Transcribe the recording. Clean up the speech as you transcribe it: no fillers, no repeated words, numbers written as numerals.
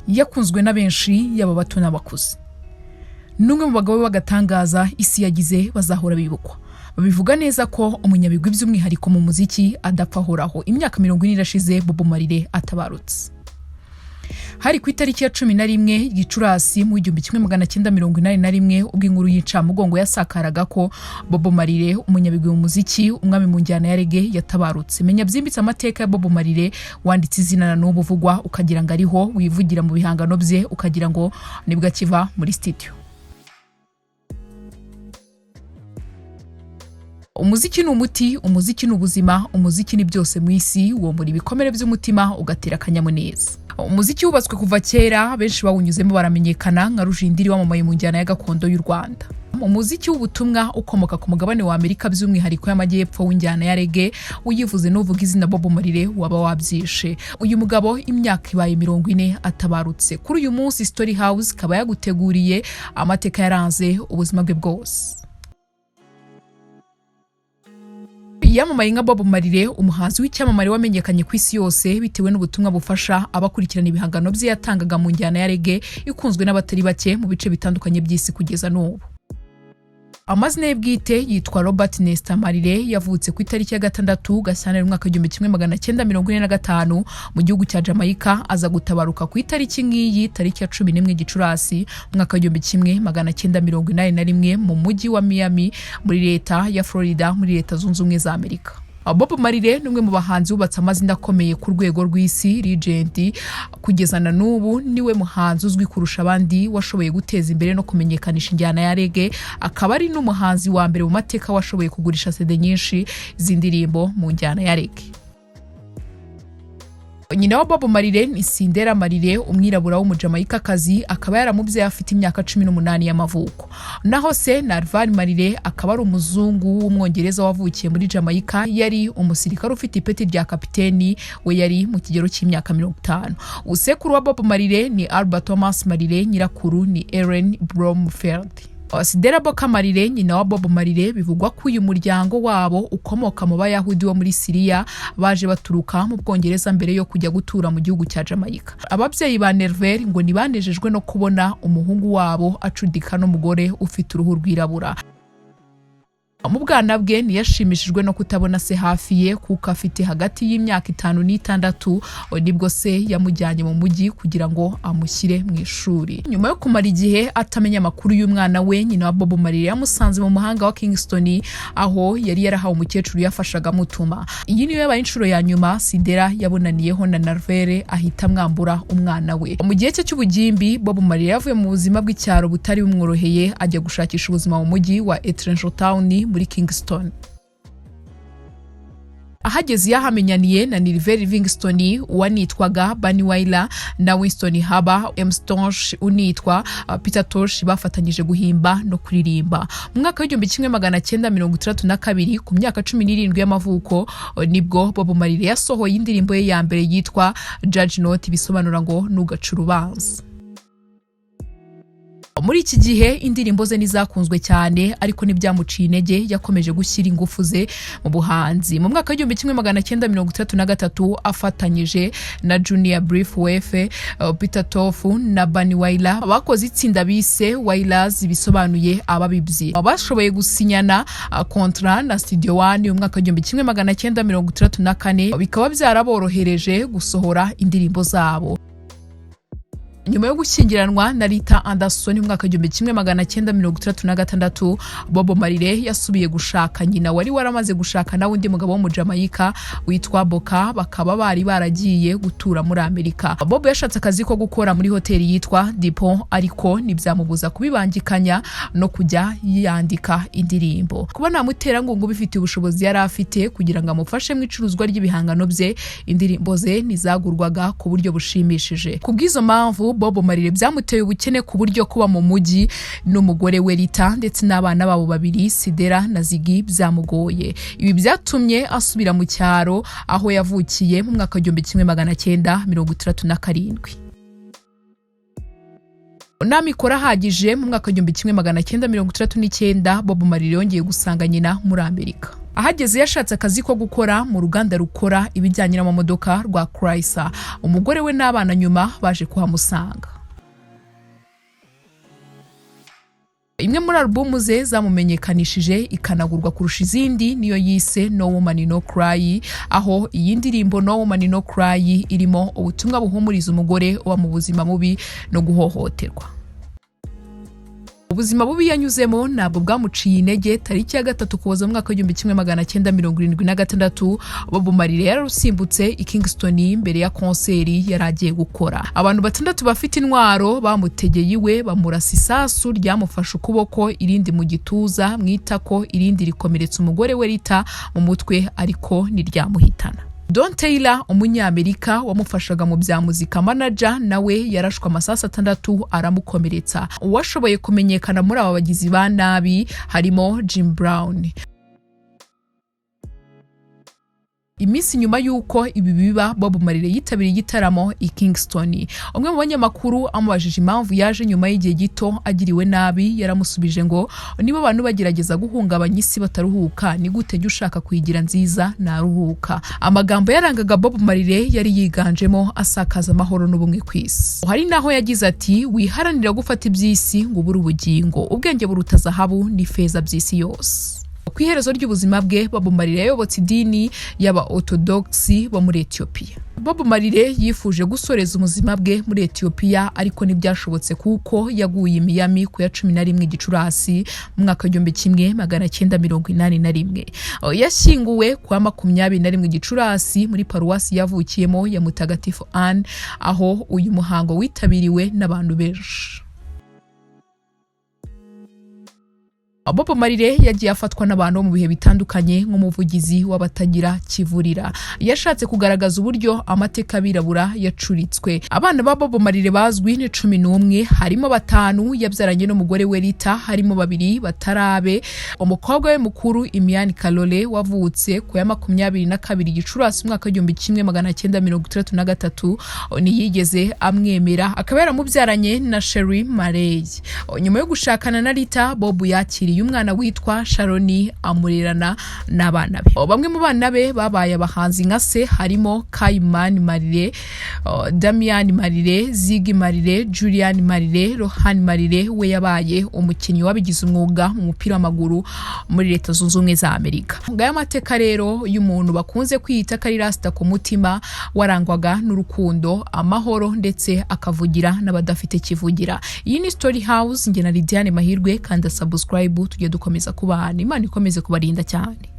Yakunzwe na benshi, yaba abato n'abakuze. Ni umwe mu bagabo b'agatangaza isi yagize, bazahora bibukwa. Babivuga neza ko umunyabigwi, by'umwihariko mu muziki, adapfa ahoraho. Imyaka 40 irashize Bob Marley atabarutse. Hari ku itariki ya 11 Gicurasi mu 1981, ubwo inkuru y'incamugongo yasakaraga ko Bob Marley, umunyabigwi mu muziki, umwami mu njyana ya reggae, yatabarutse. Menya byimbitse amateka ya Bob Marley, wanditse izina na n'ubu uvugwa ukagira ngo ariho, wivugira mu bihangano bye ukagira ngo nibwo akiva muri studio. Umuziki ni umuti, umuziki ni ubuzima, umuziki ni byose mu isi. Womora ibikomere by'umutima, ugatera akanyamuneza. Umuziki wubatswe kuva kera, benshi bawunyuzemo baramenyekana, nka Rujindiri wamamaye mu njyana ya gakondo y'u Rwanda. Umuziki w'ubutumwa ukomoka ku mugabane wa Amerika, by'umwihariko y'Amajyepfo, w'injyana ya reggae, uyivuze n'uvuga izina Bob Marley waba wabyishe. Uyu mugabo imyaka ibaye 40 atabarutse. Kuri uyu munsi Story House ikaba yaguteguriye amateka yaranze ubuzima bwe bwose. Yamamaye nka Bob Marley, umuhanzi w'icyamamare wamenyekanye ku isi yose bitewe n'ubutumwa bufasha abakurikirana ibihangano bye yatangaga mu njyana ya reggae, ikunzwe n'abatari bake mu bice bitandukanye by'isi kugeza n'ubu. Amazina ye bwite yitwa Robert Nesta Marley. Yavutse ku itariki ya 6 Gashyantare umwaka 1945 mu gihugu cya Jamaica, aza gutabaruka ku itariki nk'iyi, tariki ya 11 Gicurasi umwaka 1981, mu mujyi wa Miami muri leta ya Florida, muri Leta Zunze Ubumwe za Amerika. Bob Marley ni umwe mu bahanzi wubatse amazina akomeye ku rwego rw'isi, legend. Kugeza na n'ubu niwe muhanzi uzwi kurusha abandi washoboye guteza imbere no kumenyekanisha injyana ya reggae, akaba ari n'umuhanzi wa mbere mu mateka washoboye kugurisha CD nyinshi z'indirimbo mu njyana ya reggae. Nyina wa Bob Marley ni Cedella Marley, umwirabura w'Umujamayikakazi, akaba yaramubyaye afite imyaka 18 y'amavuko. Naho se Narvel Marley akaba ari umuzungu w'Umwongereza wavukiye muri Jamaica, yari umusirikare ufite ipeti rya kapiteni, we yari mu kigero cy'imyaka 50. Usekuru wa Bob Marley ni Albert Thomas Marley, nyirakuru ni Ellen Bromfield. Cedella Boka Marley, nyina wa Bob Marley, bivugwa ko uyu muryango wabo ukomoka mu Bayahudi bo muri Siriya baje baturuka mu Bwongereza mbere yo kujya gutura mu gihugu cya Jamaica. Ababyeyi ba Nervel ngo ntibanejejwe no kubona umuhungu wabo acudika n'umugore ufite uruhu rwirabura. Mu bwana bwe ntiyashimishijwe no kutabona se hafi ye, kuko afite hagati y'imyaka 5 n'itandatu nibwo se yamujyanye mu mujyi kugira ngo amushyire mu ishuri. Nyuma yo kumara igihe atamenya amakuru y'umwana we, nyina wa Bob Marley yamusanze mu muhanga wa Kingston, aho yari yarahawe umukecuru yafashaga amutuma. Iyi niyo yabaye inshuro ya nyuma Cedella yabonaniyeho na Narvel, ahita amwambura umwana we. Mu gihe cye cy'ubugimbi, Bob Marley yavuye mu buzima bw'icyaro butari bumworoheye, ajya gushakisha ubuzima mu mujyi wa Etrenjo Town muri Kingston. Ahageze yahamenyaniye na Nirvel Livingston uwanitwaga Bunny Wailer na Winston Haba M Tosh unitwa Peter Tosh, bafatanyije guhimba no kuririmba. Mu mwaka w'1962, ku myaka 17 y'amavuko, nibwo Bob Marley yasohoye indirimbo ye ya mbere yitwa Judge Not, bisobanura ngo "Ntugace urubanza". Muri iki gihe indirimbo ze ntizakunzwe cyane, ariko ntibyamuciye intege, yakomeje gushyira ingufu ze mu buhanzi. Mu mwaka w'1963, afatanyije na Junior Braithwaite, Peter Tosh na Bunny Wailer, bakoze itsinda bise Wailers, bisobanuye ababibyi. Bashoboye gusinyana contrat na Studio One mu mwaka w'1964, bikaba byaraborohereje gusohora indirimbo zabo. Nyuma yo gushyingiranwa na Rita Anderson mu mwaka w'1966, Bob Marley yasubiye gushaka nyina wari waramaze gushaka nawe undi mugabo w'Umujamayika witwa Boka, bakaba bari baragiye gutura muri Amerika. Bob yashatse akazi ko gukora muri hoteli yitwa Depot, ariko ntibyamubuza kubibangikanya no kujya yandika indirimbo. Kuba nta muterankunga ubifitiye ubushobozi yari afite kugira ngo amufashe mu icuruzwa ry'ibihangano bye, indirimbo ze ntizagurwaga ku buryo bushimishije. Ku bw'izo mpamvu, Bob Marley byamuteye ubukene, ku buryo kuba mu mujyi n'umugore we Rita ndetse n'abana babo babiri, Cedella na Ziggy, byamugoye. Ibi byatumye asubira mu cyaro aho yavukiye mu mwaka w'1967. N'amikoro ahagije, mu mwaka w'1969 Bob Marley yongeye gusanga nyina muri Amerika. Ahageze yashatse akazi ko gukora mu ruganda rukora ibijyanye n'amamodoka rwa Chrysler. Umugore we n'abana nyuma baje kuhamusanga. Imwe muri alubumu ze zamumenyekanishije ikanagurwa kurusha izindi niyo yise No Woman No Cry, aho iyi ndirimbo No Woman No Cry irimo ubutumwa buhumuriza umugore uba mu buzima bubi no guhohoterwa. Ubuzima bubi yanyuzemo ntabwo bwamuciye intege. Tariki ya 3 Ukuboza mu mwaka w'1976, Bob Marley yararusimbutse i Kingston mbere ya konseri yari agiye gukora. Abantu batandatu bafite intwaro bamutegeye iwe, bamurasa isasu ryamufashe ukuboko, irindi mu gituza, mu itako, irindi rikomeretsa umugore we Rita mu mutwe, ariko ntiryamuhitana. Don Taylor, umunyamerika wamufashaga mu bya muzika, manager, nawe yarashwe amasasu atandatu aramukomeretsa. Uwashoboye kumenyekana muri aba bagizi ba nabi harimo Jim Brown. Iminsi nyuma y'uko ibi biba, Bob Marley yitabiriye igitaramo i Kingston. Umwe mu banyamakuru amubajije impamvu yaje nyuma y'igihe gito agiriwe nabi, yaramusubije ngo: "Niba abantu bagerageza guhungabanya isi bataruhuka, ni gute jya ushaka kuyigira nziza naruhuka?" Amagambo yarangaga Bob Marley yari yiganjemo asakaza amahoro n'ubumwe ku isi. Hari naho yagize ati: "Wiharanira gufata iby'isi ngo ubure ubugingo. Ubwenge buruta zahabu n'ifeza by'isi yose." Ku iherezo ry'ubuzima bwe, Bob Marley yayobotse idini y'aba Orthodox bo muri Ethiopia. Bob Marley yifuje gusoreza ubuzima bwe muri Ethiopia, ariko ntibyashobotse kuko yaguye i Miami ku ya 11 Gicurasi mu mwaka w'1981. Yashyinguwe ku wa 21 Gicurasi muri paruwasi yavukiyemo ya Mutagatifu Anne, aho uyu muhango witabiriwe n'abantu benshi. Bob Marley yagiye afatwa n'abantu mu bihe bitandukanye nk'umuvugizi w'abatagira kivurira. Yashatse kugaragaza uburyo amateka abirabura yacuritswe. Abana ba Bob Marley bazwi ni 11, harimo batanu yabyaranye n'umugore we Rita, harimo babiri batarabe. Umukobwa we mukuru Imian Karoli wavutse ku ya 22 Gicurasi umwaka w'1963 ntiyigeze amwemera, akaba yaramubyaranye na Sherry Marley. Nyuma yo gushakana na Rita, Bob yakiriye umwana witwa Sharoni amurerana n'abana be. Bamwe mu bana be babaye abahanzi nka se harimo Kayman Marley, Damian Marley, Ziggy Marley, Julian Marley, Rohan Marley we yabaye umukinnyi wabigize umwuga mu mupira w'amaguru muri Leta Zunze Ubumwe za Amerika. Ngaya amateka rero y'umuntu bakunze kwita ko ari rasta ku mutima, warangwaga n'urukundo, amahoro ndetse akavugira n'abadafite kivugira. Iyi ni Story House, njye na Lidiane Mahirwe. Kanda subscribe tujye dukomeza kubana. Imana ikomeze kubarinda cyane.